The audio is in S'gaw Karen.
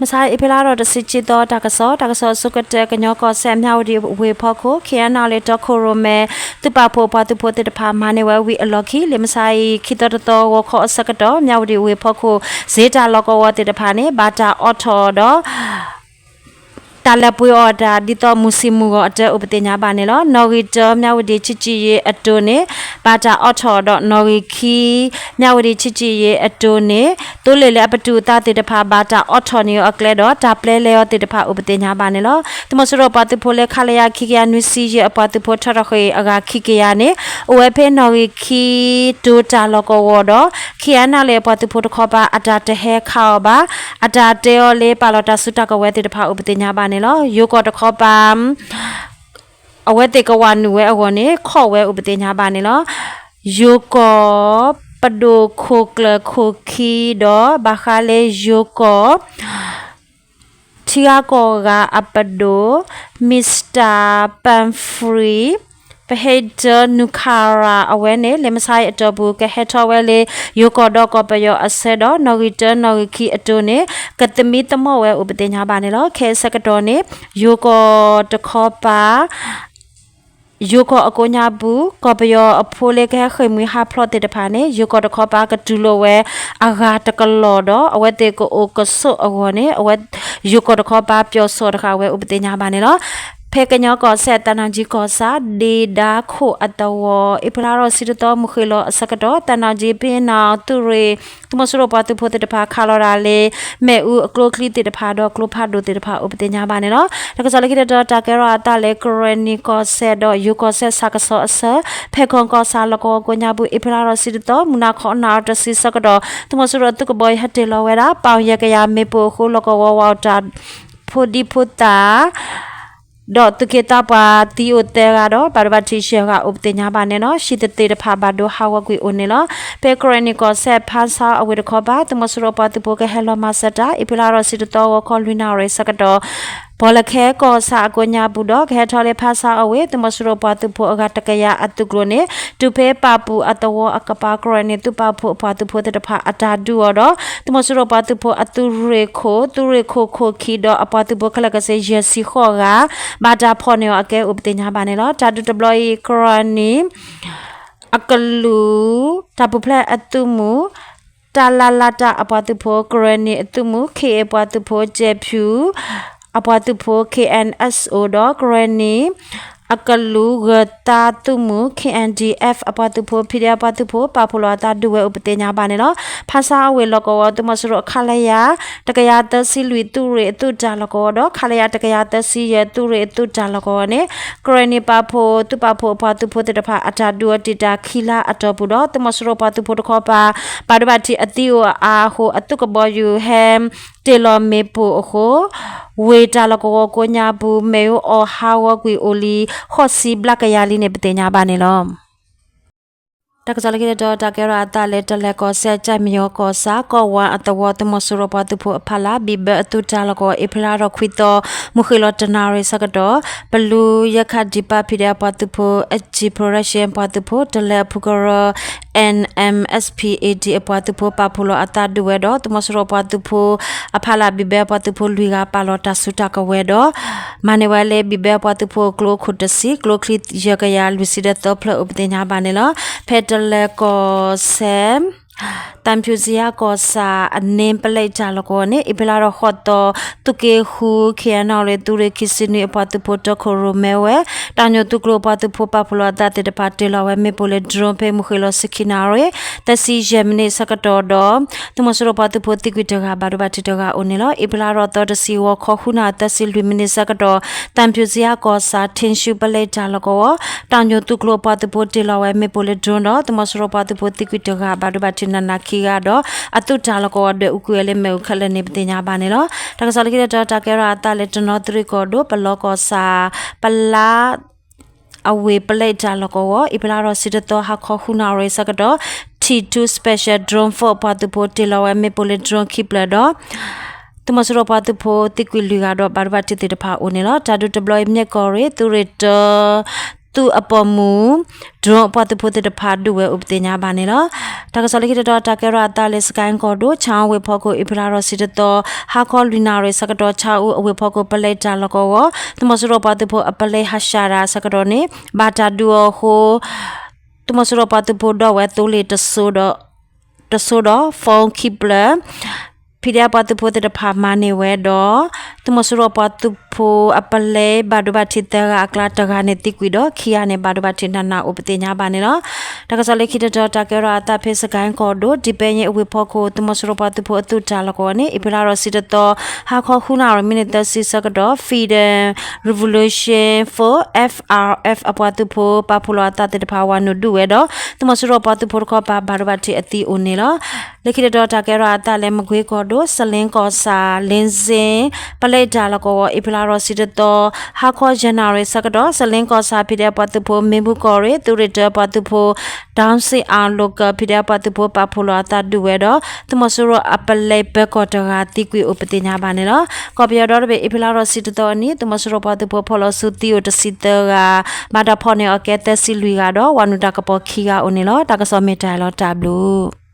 မဆါအံၤ အ့ဖြ့လါထီၣ်တဆံခံသီ တၢ်ကစီၣ်, တၢ်ကစီၣ်အဆိကတၢၢ် ကညီကီၢ်စဲၣ် မၠၣ်ဝတံၣ်ဝ့ၢ်ဖီခိၣ် ခ့ၣ်အဲၣ်နီၣ်လ့ၣ် တီခိၣ်ရိၣ်မဲ သုးပာ်ဖှိၣ်အပှၤသုးဖိသ့ၣ်တဖၣ် မၤန့ၢ်ဝဲဝံၤအလီၢ်ခံ လၢမဆါအံၤ ခံသီတသီ ဂီၤခီအဆၢကတီၢ် မၠၣ်ဝတံၣ်ဝ့ၢ်ဖီခိၣ် စ့တၢ်လီၢ်ကဝီၤသ့ၣ်တဖၣ်န့ၣ် ဘၣ်တၢ်အိးထီၣ်ဒီး တၢ်လဲၤပှ့ၤအီၣ်တၢ် ဒ်သိးမုၢ်ဆံးမုၢ်ဂီၤအတၢ် အိၣ်ပသ့ၣ်ညါဘၣ်န့ၣ်လီၤ. နီၣ်ဂံၢ်တၢ မၠၣ်ဝတံၣ် ချစ်ကြည်ရေးအတိၤန့ၣ် ဘၣ်တၢ်အိးထီၣ်ဒီး နီၣ်ဂံၢ်ခံ မၠၣ်ဝတံၣ် ချစ်ကြည်ရေးအတိၤန့ၣ် သိလ့ၣ်လၢအပတုာ်အသးသ့ၣ်တဖၣ် ဘၣ်တၢ်အိးထီၣ်န့ၢ်အီၤအကျဲဒီး တၢ်ပျဲလဲၤအီၤသ့ၣ်တဖၣ် အိၣ်ပသ့ၣ်ညါဘၣ်န့ၣ်လီၤ. သုးမီၤစိရိၤပှၤသုးဖိလၢ ခလရ ခံကယၤနွံဆံယဲၢ် အပှၤသုးဖိထီထီၣ်ဃ့ၢ်အဂၤခံကယၤန့ၣ် အိၣ်ဝဲဖဲနီၣ်ဂံၢ်ခံ တိၤတၢ်လီၢ်ကဝီၤဒီး ခ့ၣ်အဲၣ်နီၣ်လ့ၣ် အပှၤသုးဖိတခီပၤ အတၢ်တဟဲခးအီၤဘၣ် အတၢ်တဲအီၤလၢ ပာ်လီၤတၢ်စုတၢ်ကဝဲၤသ့ၣ်တဖၣ် အိၣ်ပသ့ၣ်ညါဘၣ်န့ၣ်လီၤ. ယိၤကီၢ်တခီပၤ အဝဲသ့ၣ်ကဝးနုာ်ဝဲအဂီၢ်န့ၣ် ခိးဝဲအိၣ်ပသ့ၣ်ညါဘၣ်န့ၣ်လီၤ. ယိၤကီၢ် ပဒိၣ်ခိၣ်ကျၢၢ်ခိၣ်ခံဒီး ဘၣ်ဃးလၢယိၤကီၢ် ထံဂၤကီၢ်ဂၤအပဒိၣ် Mister Pumphrey Pahinter Nukara အဝဲန့ၣ် လၢမဆါအံၤအတီၢ်ပူၤ ကဟဲထီၣ်ဝဲလၢ ယိၤကီၢ်ဒီးကီၢ်ပယီၤအဆၢဒီး နီၣ်ဂံၢ်တၢ နီၣ်ဂံၢ်ခံအတိၤန့ၣ် ကသမံသမိးဝဲအိၣ်ပသ့ၣ်ညါဘၣ်န့ၣ်လီၤ. ခဲအံၤဆၢကတီၢ်န့ၣ် ယိၤကီၢ်တခီပၤ ယိၤကီၢ်အကိးညါပူၤ ကီၢ်ပယီၤအဖိလၢကဟဲဃ့ၢ်မှံဟးဖျိးသ့ၣ်တဖၣ်န့ၣ် ယိၤကီၢ်တခီပၤကတူၢ်လိာ်ဝဲအဂၤတကလီၢ်ဒီး အဝဲသ့ၣ်ကအိၣ်ကဆိးအဂီၢ်န့ၣ် အဝဲ ယိၤကီၢ်တခီပၤပျီၢ်ဆိးတဃာ်ဝဲအိၣ်ပသ့ၣ်ညါဘၣ်န့ၣ်လီၤ. ဖဲကညီကီၢ်စဲၣ် သံတောင်ကြီးကီၢ်ဆၣ် ဒ့ဒါခိၣ်အသဝီ အ့ဖြ့လါထီၣ်ဆံတသီ မုၢ်ဃ့ၢ်လီၤအဆၢကတီၢ် သံတောင်ကြီးပ့နီၣ်သုးရ့ၣ် သုးမီၤစိရိၤပှၤသုးဖိသ့ၣ်တဖၣ် ခးလီၤတၢ်လၢ မ့ၣ်အူအကျိချံသ့ၣ်တဖၣ်ဒီး ကျိဖးဒိၣ်သ့ၣ်တဖၣ်အိၣ်ပသ့ၣ်ညါဘၣ်န့ၣ်လီၤ. တၢ်ကစီၣ်လၢခံတတီၤ တၢ်ကဲထီၣ်အသးလၢ ကရ့ၣ်နံၣ်ကီၢ်စဲၣ်ဒီး ယိၤကီၢ်စဲၣ်ဆၣ်ကဆီအဆၢ ဖဲကီၢ်ကီၢ်ဆၣ်လီၢ်ကဝီၤကိးညါပူၤ အ့ဖြ့လါထီၣ်ဆံတသီ မုၢ်နၤခီနၣ်ရံၣ်တဆံဆၢကတီၢ် သုးမီၤစိရိၤအသုးကဘီယူၤဟဲတ့ၢ်လီၤဝဲဒၣ် ပီၣ်ယဲၢ်ကယၤမ့ၣ်ပိၢ်အဃိ လီၢ်ကဝီၤဝးအီၣ်တၢ် ဖိဒံဖိသၣ် ဒီးသူၣ်က့သးပှၢ်သံအိၣ်သၢဂၤဒီး ဘၣ်ဒိဘၣ်ထံးယဲၢ်ဂၤအိၣ်ပသ့ၣ်ညါဘၣ်န့ၣ်လီၤ. ဟံၣ်သ့ၣ်တဖၣ်ဘၣ်ဒိဟးဂီၤကွံာ်အိၣ်န့ၣ်လီၤ. ဖဲကရ့ၣ်နံၣ်ကီၢ်စဲၣ် ဖါဆါအဝ့ၢ်တခီပၤ သုးမီၤစိရိၤပှၤသုးဖိကဟဲလီၤမၤစၢၤတၢ် အ့ဖြ့လါထီၣ်ဆံတသီ ဂီၤခီလွံၢ်နၣ်ရံၣ်ဆၢကတီၢ် ပီၣ်လဲၣ်ခဲကီၢ်ဆၣ်အကိးညါပူၤဒီး ကဟဲထီၣ်လၢဖါဆါအဝ့ၢ် သုးမီၤစိရိၤပှၤသုးဖိအဂၤတကယၤအသုးကျိၤန့ၣ် တုၤဖဲပာ်ပူၤအသဝီအကပၤ ကရ့ၣ်နံၣ်သုးပာ်ဖှိၣ်အပှၤသုးဖိသ့ၣ်တဖၣ်အတၢ်ဒုးအီၤဒီး သုးမီၤစိရိၤပှၤသုးဖိအသုးရ့ၣ်ခိၣ် သုးရ့ၣ်ခိၣ်ခိၣ်ခံဒီးအပှၤသုးဖိခဲလၢာ်ခဲဆ့ ယဲၢ်ဆံဃိးဂၤ ဘၣ်တၢ်ဖီၣ်န့ၢ်အီၤအကဲအိၣ်ပသ့ၣ်ညါဘၣ်န့ၣ်လီၤ. တၢ်ဒုးတဘျီအံၤ ကရ့ၣ်နံၣ် အကလုာ် တၢ်ပူၤဖျဲးအသုးမုၢ် တၢ်လၢ်လၢ်တၢ်အပှၤသုးဖိ ကရ့ၣ်နံၣ်အသုးမုၢ် ခ့ၣ်အ့ၣ်ပှၤသုးဖိ ကၠဲၣ်ဖၠူၣ် အပှၤသုးဖိ ခ့ၣ်အဲၣ်အ့ၣ်အိၣ် ဒီး ကရ့ၣ်နံၣ် အကလုာ်ဂၢၤသးသုးမုၢ် ခ့ၣ်အဲၣ်ဒံၣ်အ့ၣ် အပှၤသုးဖိ ဖံဒဲး အပှၤသုးဖိ ပာ်ဖှိၣ်လီၤအသးဒုးဝဲအိၣ်ပသ့ၣ်ညါဘၣ်န့ၣ်လီၤ. ဖါဆါအဝ့ၢ်လီၢ်ကဝီၤ သုးမီၤစိရိၤ ခလရ တကယၤသၢဆံလွံၢ် သုးရ့ၣ်အသုးတၢ်လီၢ်ကဝီၤဒီး ခလရ တကယၤသၢဆံယဲၢ် သုးရ့ၣ်အသုးတၢ်လီၢ်ကဝီၤန့ၣ် ကရ့ၣ်နံၣ်ပာ်ဖှိၣ် သုးပာ်ဖှိၣ်အပှၤသုးဖိသ့ၣ်တဖၣ် အတၢ်ဒုးအီၤတံာ်တာ်ခံလါအတီၢ်ပူၤဒီး သုးမီၤစိရိၤပှၤသုးဖိတခီပၤ ဘၣ်ဒိဘၣ်ထံးအသံအိၣ်အါအဃိ အသုးကဘီယူၤဟဲ တ့ၢ်လီၤမ့ၣ်ပိၢ်အဃိ ဝ့ၢ်တၢ်လီၢ်ကဝီၤကိးညါပူၤ မ့ၣ်အူအီၣ်ဟးဂီၤကွံာ်အိၣ်လံ ဃိးဆံဘျဲၣ်ကယၤလံန့ၣ် ပသ့ၣ်ညါဘၣ်န့ၣ်လီၤ. တၢ်ကစီၣ်လၢခံတတီၤ တၢ်ကဲထီၣ်အသးလၢ တလဲၤကီၢ်စဲၣ် ကၠဲၣ်မယီၤကီၢ်ဆၣ် ကီၢ်ဝၣ်အသဝီ သုးမီၤစိရိၤပှၤသုးဖိအဖီလာ် ဘံၣ်ဘၢအသုးတၢ်လီၢ်ကဝီၤ အ့ဖြ့လါထီၣ်ခွံသီ မုၢ်ဃ့ၢ်လီၤတနၣ်ရံၣ်ဆၢကတီၢ် ပလူယဲၢ်ခးဒံးပၣ် ဖံဒဲး အပှၤသုးဖိ အ့ၣ်ကၠံၣ် ပရူၤဒၣ်ရှ့ၣ် အပှၤသုးဖိ တလဲၤအဖုကရၢ NMSP-AD အပှၤသုးဖိ ပာ်ဖှိၣ်လီၤအသးဒုးဝဲဒီး သုးမီၤစိရိၤပှၤသုးဖိအဖီလာ် ဘံၣ်ဘၢအပှၤသုးဖိလွံၢ်ဂၤ ပာ်လီၤတၢ်စုတၢ်ကဝဲၤဒီး မၤန့ၢ်ဝဲလၢ ဘံၣ်ဘၢအပှၤသုးဖိအကျိခိၣ်တဆံ ကျိချံယဲၢ်ကယၤလွံၢ်ဆံဒီးသၢဖျၢၣ်အိၣ်ပသ့ၣ်ညါဘၣ်န့ၣ်လီၤ. ဖဲတလဲၤကီၢ်စဲၣ် သံဖြူဇရပ်ကီၢ်ဆၣ် အန့ၣ်ပလဲတၢ်လီၢ်ကဝီၤန့ၣ် အ့ဖြ့လါထီၣ်ဃိးသီ သုးက့ဃု ခ့ၣ်အဲၣ်နီၣ်လ့ၣ် သုးရ့ၣ်ခံဆံနွံ အပှၤသုးဖိ တီခိၣ်ရိၣ်မဲဝဲ တၢ်ညိၣ်သုးကျိၤအပှၤသုးဖိ ပာ်ဖှိၣ်လီၤအသးသ့ၣ်တဖၣ် တ့ၢ်လီၤဝဲမ့ၣ်ပိၢ်လၢ drone ဖဲမုၢ်ဃ့ၢ်လီၤဆံခံနၣ်ရံၣ် သၢဆံယဲၢ်မံးနံးဆၢကတီၢ်ဒီး သုးမီၤစိရိၤပှၤသုးဖိသံကွံာ်တဂၤ ဘၣ်ဒိဘၣ်ထံးတဂၤအိၣ်န့ၣ်လီၤ. အ့ဖြ့လါထီၣ်သီတဆံ ဂီၤခီဃုနၣ်ရံၣ် သၢဆံလွံၢ်မံးနံးဆၢကတီၢ် သံဖြူဇရပ်ကီၢ်ဆၣ် ထ့ၣ်ရှူပလဲတၢ်လီၢ်ကဝီၤ တၢ်ညိၣ်သုးကျိၤအပှၤသုးဖိ တ့ၢ်လီၤဝဲမ့ၣ်ပိၢ်လၢ drone ဒီး သုးမီၤစိရိၤပှၤသုးဖိသံကွံာ်တဂၤ ဘၣ်ဒိဘၣ်ထံးနးနးခံဂၤဒီး အသုးတၢ်လီၢ်ကဝီၤဒွဲၣ်အူကွံာ်ဝဲလၢမ့ၣ်အူခဲလၢာ်န့ၣ် ပသ့ၣ်ညါဘၣ်န့ၣ်လီၤ. တၢ်ကစီၣ်လၢခံတတီၤ တၢ်ကဲထီၣ်အသးလၢ တနီသရံၣ်ကီၢ်ဒိၣ် ပလီကီၢ်ဆၣ် ပလါ အဝ့ၢ်ပလဲတၢ်လီၢ်ကဝီၤ အ့ဖြ့လါထီၣ်ဆံတသီ ဟါခီဃုနၣ်ရံၣ်ဆၢကတီၢ် ထံၣ်ထူ special drone force ပှၤသုးဖိ တ့ၢ်လီၤဝဲမ့ၣ်ပိၢ်လၢ drone ခံဖျၢၣ်ဒီး သုးမီၤစိရိၤပှၤသုးဖိသံကွံာ်လွံၢ်ဂၤဒီး ဘၣ်ဒိဘၣ်ထံးသ့ၣ်တဖၣ်အိၣ်န့ၣ်လီၤ. တၢ်ဒုးတဘျီအံၤ မၠဲၣ်ကီၢ်ရ့ၣ် သုးရ့ၣ်တၢ သ သုးအပိာ်မုၣ် drone အပှၤသုးဖိသ့ၣ်တဖၣ်ဒုးဝဲအိၣ်ပသ့ၣ်ညါဘၣ်န့ၣ်လီၤ. တၢ်ကစီၣ်လၢခံတတီၤ တၢ်ကဲထီၣ်အသးလၢ စကဲၣ်ကီၢ်ဒိၣ် ခၠၣ်အူဝ့ၢ်ဖီခိၣ် အ့ဖြ့လါထီၣ်တဆံတသီ ဟါခီလွံၢ်နၣ်ရံၣ်ဆၢကတီၢ် ခၠၣ်အူအဝ့ၢ်ဖီခိၣ် ပလဲတၢ်လီၢ်ကဝီၤ သုးမီၤစိရိၤပှၤသုးဖိအပလဲဟးရှးတၢ်ဆၢကတီၢ်န့ၣ် ဘၣ်တၢ်ဒုးအီၤအဃိ သုးမီၤစိရိၤပှၤသုးဖိဒီဝဲၢ်သိလ့ၣ် တစိၤဒီး phone ခံဖျၢၣ် ဖံးဒဲးပှၤသုးဖိသ့ၣ်တဖၣ်မၤန့ၢ်ဝဲဒီး သုးမီၤစိရိၤပှၤသုးဖိအပလဲဘၣ်ဒိဘၣ်ထံးသၢဂၤအကျါ တဂၤန့ၣ်သံကွံာ်ဒီး ခံဂၤန့ၣ် ဘၣ်ဒိဘၣ်ထံးနးနးအိၣ်ပသ့ၣ်ညါဘၣ်န့ၣ်လီၤ. တၢ်ကစီၣ်လၢခံတတီၤ တၢ်ကဲထီၣ်အသးဖဲ စကဲၣ်ကီၢ်ဒိၣ် ဒံးပဲညဲအဝ့ၢ်ဖီခိၣ် သုးမီၤစိရိၤပှၤသုးဖိအသုးတၢ်လီၢ်ကဝီၤန့ၣ် အ့ဖြ့လါထီၣ်တဆံတသီ ဟါခီဃုနၣ်ရံၣ် မံးနံးသၢဆံဆၢကတီၢ် Federal Revolution Force FRF အပှၤသုးဖိပာ်ဖှိၣ်လီၤအသးသ့ၣ်တဖၣ် ဝၤနုာ်ဒုးဝဲဒီး သုးမီၤစိရိၤပှၤသုးဖိတခီပၤ ဘၣ်ဒိဘၣ်ထံးအသံအိၣ်န့ၣ်လီၤ. လၢခံတတီၤ တၢ်ကဲထီၣ်အသးလၢ မကွ့ကီၢ်ဒိၣ် စလ့ကီၢ်ဆၣ် လ့စ့ ပလဲတၢ်လီၢ်ကဝီၤ အ့ဖြ့လါထီၣ်တဆံတသီ ဟါခီယဲၢ်နၣ်ရံၣ်ဆၢကတီၢ် စလ့ကီၢ်ဆၣ် ဖံးဒဲးပှၤသုးဖိ မ့ၣ်ဘူၣ်ကီၢ်ရ့ၣ် သုးရ့ၣ်တၢပှၤသုးဖိ ဒီစ့အါ local ဖံးဒဲးပှၤသုးဖိပာ်ဖှိၣ်လီၤအသးဒုးဝဲဒီး သုးမီၤစိရိၤအပလဲပၢၤကီၢ်တဂၤသံကွံာ်အိၣ်ပသ့ၣ်ညါဘၣ်န့ၣ်လီၤ. ကီၢ်ပယီၤဒီတဘ့ၣ် အ့ဖြ့လါထီၣ်တဆံတသီအနံၤ သုးမီၤစိရိၤပှၤသုးဖိဖီၣ်လီၤဆူသံအိၣ်တဆံသၢဂၤ ဘၣ်တၢ်ဖီၣ်န့ၢ်အီၤကဲသၢဆံလွံၢ်ဂၤဒီး ဝၤနုာ်တၢ်ကပီၤခံဂၤအိၣ်န့ၣ်လီၤ. တၢ်ကစီၣ်မ့ၢ်တၢ်လီၤတၢ်ဘျုး